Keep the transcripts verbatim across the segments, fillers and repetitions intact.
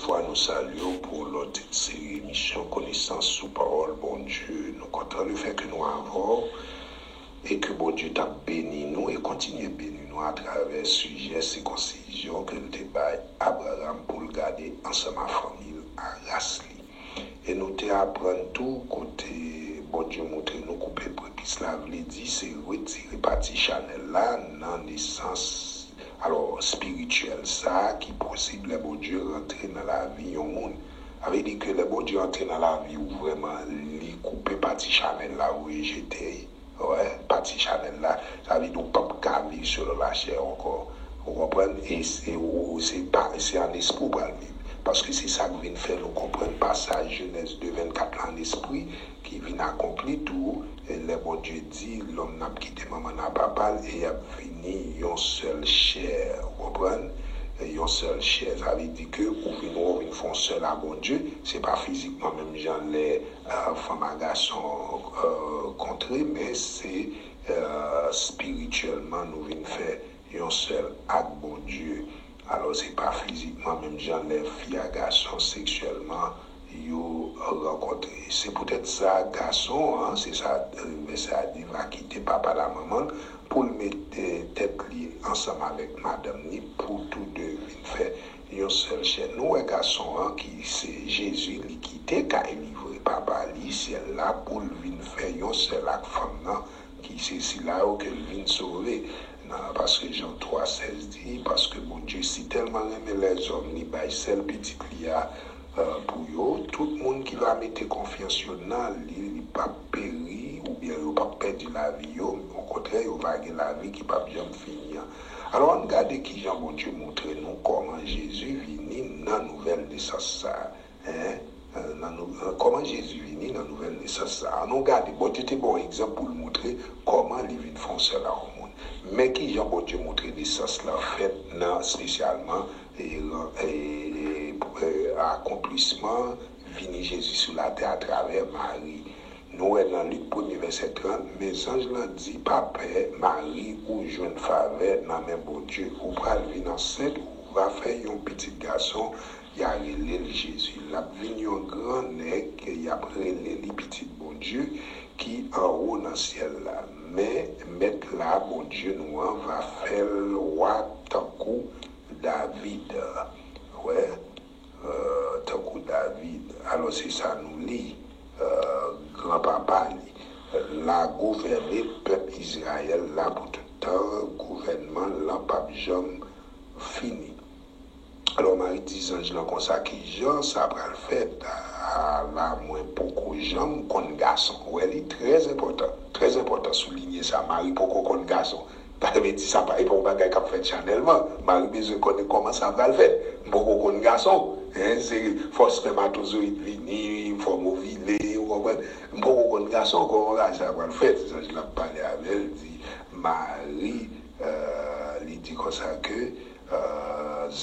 fwa, nou salye w pou lòt seri emisyon Konesans sou Pawòl Bondye. Nou kontan lefètke nou avè w e ke Bondye t ap beni nou e kontinye beni nou atravè sijè sikonsizyon ke l te bay Abraram pou l gade ansanm ak fanmi l ak ras li. E nou te aprann tou kote Bondye montre nou koupe prepis la vle di se retire pati chanèl la nan nesans, alò, espirityèl sa a ki posib lè Bondye rantre nan lavi yon moun. Sa vle di ke lè Bondye antre nan lavi w vrèman, li koupe pati chanèl la, ou rejete, wè, pati chanèl la, sa vle di w p ap ka viv selon lachè ankò. Ou konprann? E se, ou, se pa, se an espri w pral viv. Paske se sa k vin fè nou konprann pasaj Jenèz de vennkat la an espri ki vin akonpli tou, e lè Bondye di lòm nan ap kite manman l ak papa l e y ap vini yon sèl chè. Ou konprann? E yon sèl chè, sa vle di ke ou vin, ou vin fè yon sèl ak Bondye. Se pa fizikman menm jan lè, e, fanm ak gason, e, kontre, men se, e, espirityèlman nou vin fè yon sèl ak Bondye. Alò, se pa fizikman menm jan lè fi ak gason seksyèlman yo rankontre. Se poutèt sa, gason an, se sa, e, vèsè a di, va kite papa l ak manman l pou l mete tèt li ansanm avèk madanm li pou tou de vin fè yon sèl chè. Nou wè gason an ki se Jezi, li kite kay li vre, papa li, syèl la, pou l vin fè yon sèl ak fanm nan, ki se sila yo ke l vin sove. Nan, paske Jan twa sèz di, paske Bondye si tèlman renmen lèzòm, li bay sèl pitit li a, e, pou yo. Tout moun ki va mete konfyans yo nan li, li p ap peri, oubyen yo p ap pèdi lavi yo, okontrè, yo va gen lavi ki p ap janm fini an. Alò, ann gade kijan Bondye montre nou kòman Jezi vini nan nouvèl nesans sa a. Hein? E, nan nou, e, kòman Jezi vini nan nouvèl nesans sa a? Ann nou gade, Bondye te ba w egzanp pou l montre kòman li vin fè yon sèl ak yon moun. Men kijan Bondye montre nesans lan fèt nan espesyalman, e, e, e, e, akonplisman vini Jezi sou latè atravè Mari. Nou wè nan Lik premye vèsè trant, men zanj lan di, pa pè, Mari, ou jwenn favè nan men Bondye. Ou pral vin ansent, ou va fè yon pitit gason, y a rele l Jezi. L ap vin yon gran nèg, y ap rele li Pitit Bondye ki anwo nan syèl la. Men Mèt la, Bondye nou an, va fè l wa tankou David. Wè, e, tankou David. Alò, se sa nou li, e, granpapa li. L a gouvène pèp Izrayèl la pou tout tan, gouvènman l lan p ap janm fini. Alò, Mari di zanj lan konsa, kijan sa pral fèt? Ala, mwen poko janm konn gason. Ou wè, li trè enpòtan, trè enpòtan soulinye sa. Mari poko konn gason. Sa vle di sa pa, e pa yon bagay k ap fèt chanèlman. Mari bezwen konnen kòman sa pral fèt. M poko konn gason. Hein, se fò espèmatozoyid vini, fò m ovile, ou konprann? M poko konn gason, kòman bagay sa pral fèt? Zanj lan ap pale avè l, di Mari, e, li di konsa ke, e,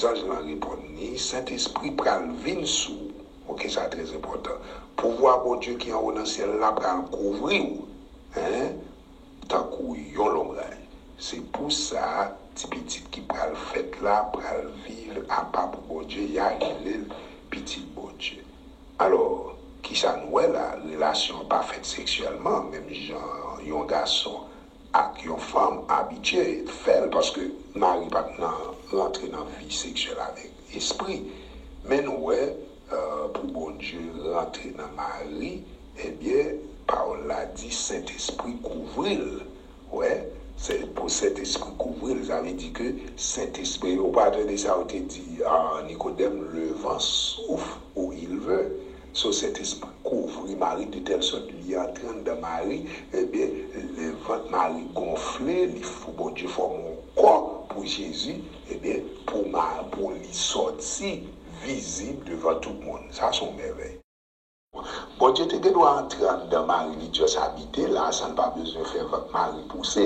zanj lan reponn li, Sentespri pral vin sou ou. Oke, sa trè enpòtan. Pouvwa Bondye ki anwo nan syèl la pral kouvri w. Hein? Tankou yon lonbray. Se pou sa, ti pitit ki pral fèt la pral viv apa pou Bondye, y a rele l pitit Bondye. Alò, kisa nou wè la? Relasyon an pa fèt seksyèlman, menm jan yon gason ak yon fanm abitye fè l, paske Mari pa t nan rantre nan vi seksyèl avèk espri. Men nou wè, e, pou Bondye rantre nan Mari, ebyen, pawòl la di Sentespri kouvri l. Wè, se pou Sentespri kouvri l, sa vle di ke Sentespri, ou pa tande sa yo te di, a, Nikodèm, le vent souffle où il veut. So, Sentespri kouvri Mari de tèl sòt li antre anndan Mari, ebyen, le vant Mari gonfle, li fou, Bondye fòme yon kò pou Jezi, ebyen, pou Ma-, pou li sòti vizib devan tout moun. Sa se yon mèvèy. Bondye te gen dwa antre anndan Mari, li just abite la, san l pa bezwen fè vant Mari pouse.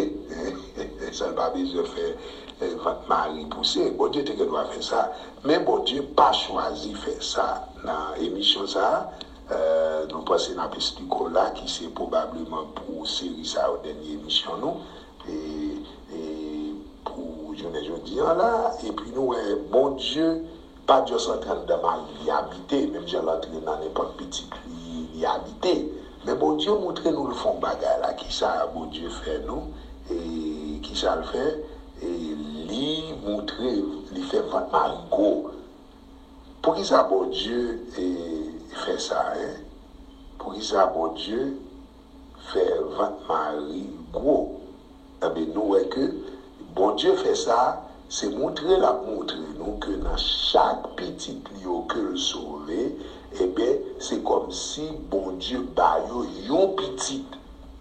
San l pa bezwen fè, eh, vant Mari pouse. Bondye te gen dwa fè sa. Men Bondye pa chwazi fè sa. Nan emisyon sa a, eh, nou panse n ap esplike w la, ki se pwobableman pou seri sa yo dènye emisyon nou, e, e pou jounen jodi an la, epi nou wè Bondye pa just antre anndan mari li abite, menm jan l antre nan nenpòt pitit li, li abite. Men Bondye montre nou l fè yon bagay la. Kisa Bondye fè nou? E kisa l fè? E li montre, li fè vant mari gwo. Poukisa Bondye e, fè sa, en? Poukisa Bondye fè vant mari gwo? Ebyen, nou wè ke Bondye fè sa, se montre l ap montre nou ke nan chak pitit li yo ke l sove, ebyen, se kòmsi Bondye ba yo yon pitit.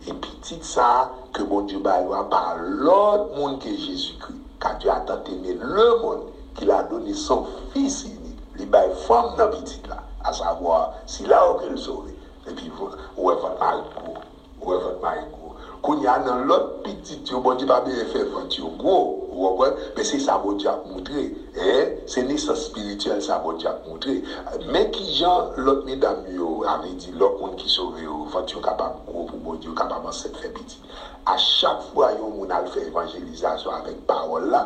E pitit sa a ke Bondye ba yo a pa lòt moun ke Jezikri. Car Dieu a tant aimé le monde qu'il a donné son Fils unique. Li bay fanm nan pitit la, à savoir sila yo ke l sove. Epi, ou wè vant mari gwo. Ou wè vant mari gwo. Kounye a, nan lòt pitit yo, Bondye pa bezwen fè vant yo gwo. Ou konprann? Men se sa Bondye ap montre. En? Se nesans espirityèl sa Bondye ap montre. Men kijan lòt medam yo, sa vle di lòt moun ki sove yo, vant yo kapab gwo pou Bondye, yo kapab ansent, fè pitit. A chak fwa yon moun al fè evanjelizasyon avèk pawòl la,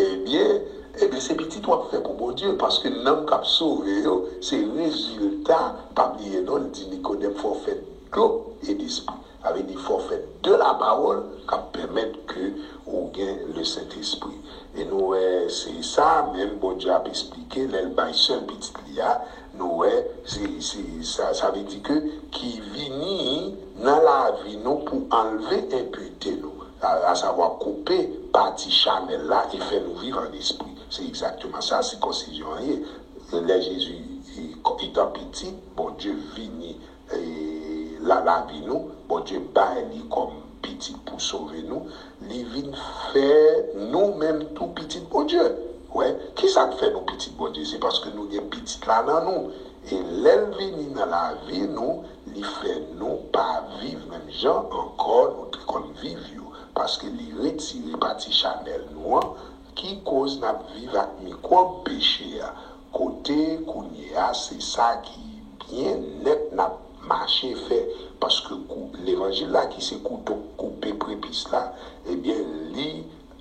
ebyen, ebyen, se pitit w ap fè pou Bondye, paske nanm k ap sove yo, se rezilta, pa bliye non, l di Nikodèm, fò w fèt dlo e d espri. Sa vle di fò w fèt de la pawòl k ap pèmèt ke ou gen le Sentespri. E nou wè, se sa menm Bondye ap eksplike lè l bay sèl pitit li a. Nou wè, se, se, sa, sa vle di ke ki vini nan lavi nou pou anlve enpite nou, a, asavwa koupe pati chanèl la e fè nou viv an espri. Se egzakteman sa sikonsizyon an ye. Lè Jezi, e, ko-, etan piti, Bondye vini, e, la, lavi nou, Bondye bay li kòm pitit pou sove nou, li vin fè nou menm tou pitit Bondye. Wè, kisa k fè nou pitit Bondye? Se paske nou gen pitit la nan nou. E lè l vini nan lavi nou, li fè nou pa viv menm jan ankò nou te konn viv yo. Paske li retire pati chanèl nou an, ki koz n ap viv ak mikwòb peche a. Kote kounye a, se sa ki byen nèt n ap mache fè. Paske kou-, levanjil la, ki se kouto k koupe prepis la, ebyen, li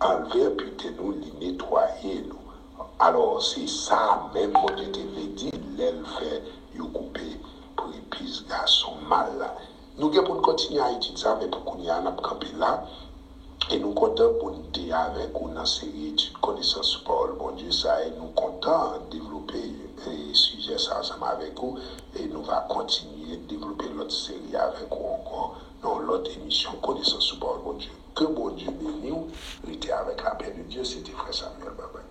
anlve enpite nou, li netwaye nou. Alò, se sa menm Bondye te vle di lè l fè yo koupe prepis gason mal la. Nou gen pou n kontinye a etid sa, men pou kounye a, n ap kanpe la. E nou kontan pou n te avèk ou nan seri etid konesans sou pawòl Bondye sa, e nou kontan devlope, e, sijè sa ansanm avèk ou, e nou va kontinye devlope lòt seri avèk ou ankò nan yon lòt emisyon konesans sou pawòl Bondye. Ke Bondye beni w, rete avèk lapè de Dye, se te frè Samuel, babay.